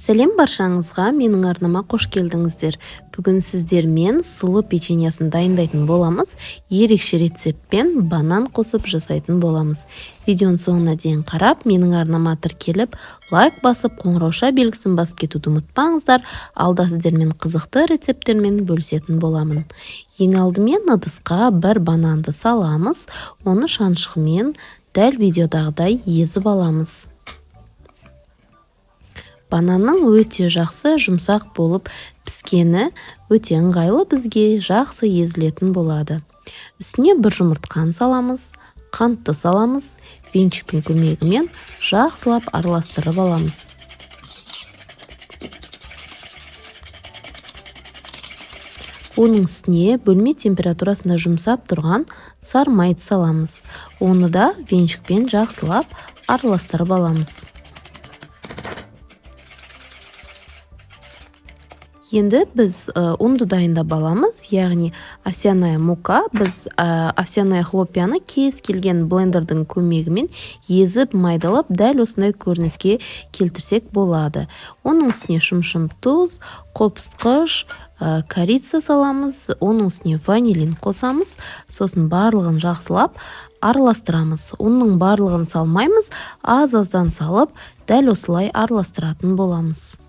Сәлем баршаңызға, менің арнама қош келдіңіздер. Бүгін сіздермен сұлы печеньясын дайындайтын боламыз. Ерекше рецептпен банан қосып жасайтын боламыз. Видеоның соңына дейін қарап, менің арнама тіркеліп, лайк басып, қоңырауша белгісін басып кетуді ұмытпаңыздар. Алда сіздермен қызықты рецепттермен бөлісетін боламын. Ең алдымен ыдысқа бір бананды саламыз. Оны шанышқымен дәл видеодағыдай езіп аламыз. Бананның өте жақсы жұмсақ болып піскені өте ыңғайлы, бізге жақсы езілетін болады. Үстіне бір жұмыртқаны саламыз, қантты саламыз, венчиктің көмегімен жақсылап араластырып аламыз. Оның үстіне бөлме температурасында жұмсап тұрған сары майды саламыз. Оны да венчикпен жақсылап араластырып аламыз. Енді біз ұнды дайындап аламыз, яғни овсяная мука. Біз овсяная хлопьяны кез келген блендердің көмегімен езіп, майдалап, дәл осындай көрініске келтірсек болады. Оның үстіне шымшым тұз, қопсытқыш, корица саламыз, оның үстіне ванилин қосамыз, сосын барлығын жақсылап араластырамыз. Ұнның барлығын салмаймыз, аз-аздан салып, дәл осылай араластыратын боламыз.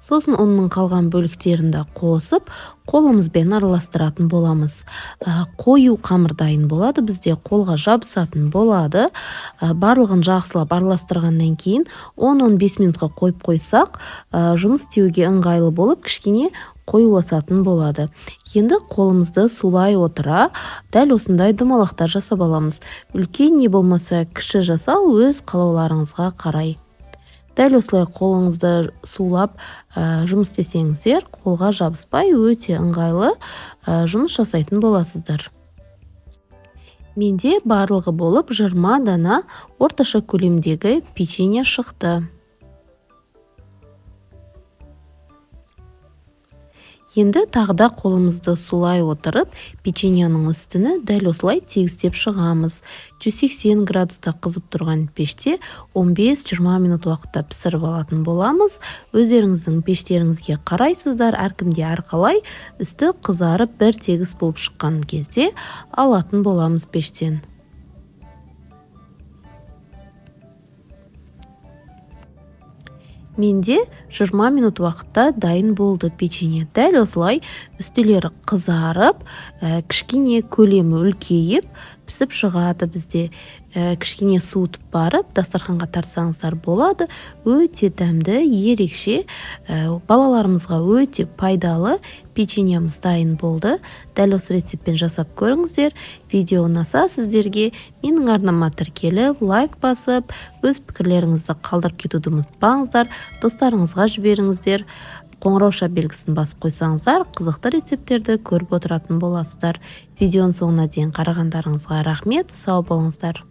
Сосын ұнның қалған бөліктерін де қосып, қолымызбен араластыратын боламыз. Қою қамыр дайын болады, бізде қолға жабысатын болады. Барлығын жақсылап араластырғаннан кейін 10-15 минутқа қойып қойсақ, жұмыс істеуге ыңғайлы болып, кішкене қоюласатын болады. Енді қолымызды сулай отыра, дәл осындай домалақтар жасап аламыз. Үлкен не болмаса кіші жасау өз қалауларыңызға қарай. Дәл осылай қолыңызды сулап, жұмыс істесеңіздер, қолға жабыспай өте ыңғайлы жұмыс жасайтын боласыздар. Менде барлығы болып 20 дана орташа көлемдегі печенье шықты. Енді тағы да қолымызды сулай отырып, печеньяның үстіні дәл осылай тегістеп шығамыз. 180 градуста қызып тұрған пеште 15-20 минут уақытта пісіріп алатын боламыз. Өздеріңіздің пештеріңізге қарайсыздар, әркімде әрқалай, үсті қызарып бір тегіс болып шыққан кезде алатын боламыз пештен. Менде 20 минут уақытта дайын болды печенье. Дәл осылай үстілері қызарып, кішкене көлемі үлкейіп, пісіп шығады бізде. Кішкене суытып барып, дастарханға тартсаңыздар болады. Өте дәмді, ерекше, балаларымызға өте пайдалы печеньеміз дайын болды. Дәл осы рецептпен жасап көріңіздер. Видео ұнаса сіздерге менің арнама тіркеліп, лайк басып, өз пікірлеріңізді қалдырып кетуді ұмытпаңыздар. Достарыңызға жіберіңіздер. Қоңырауша белгісін басып қойсаңыздар, қызықты рецепттерді көріп отыратын боласыздар. Видеоның соңына дейін қарағандарыңызға рахмет. Сау болыңыздар.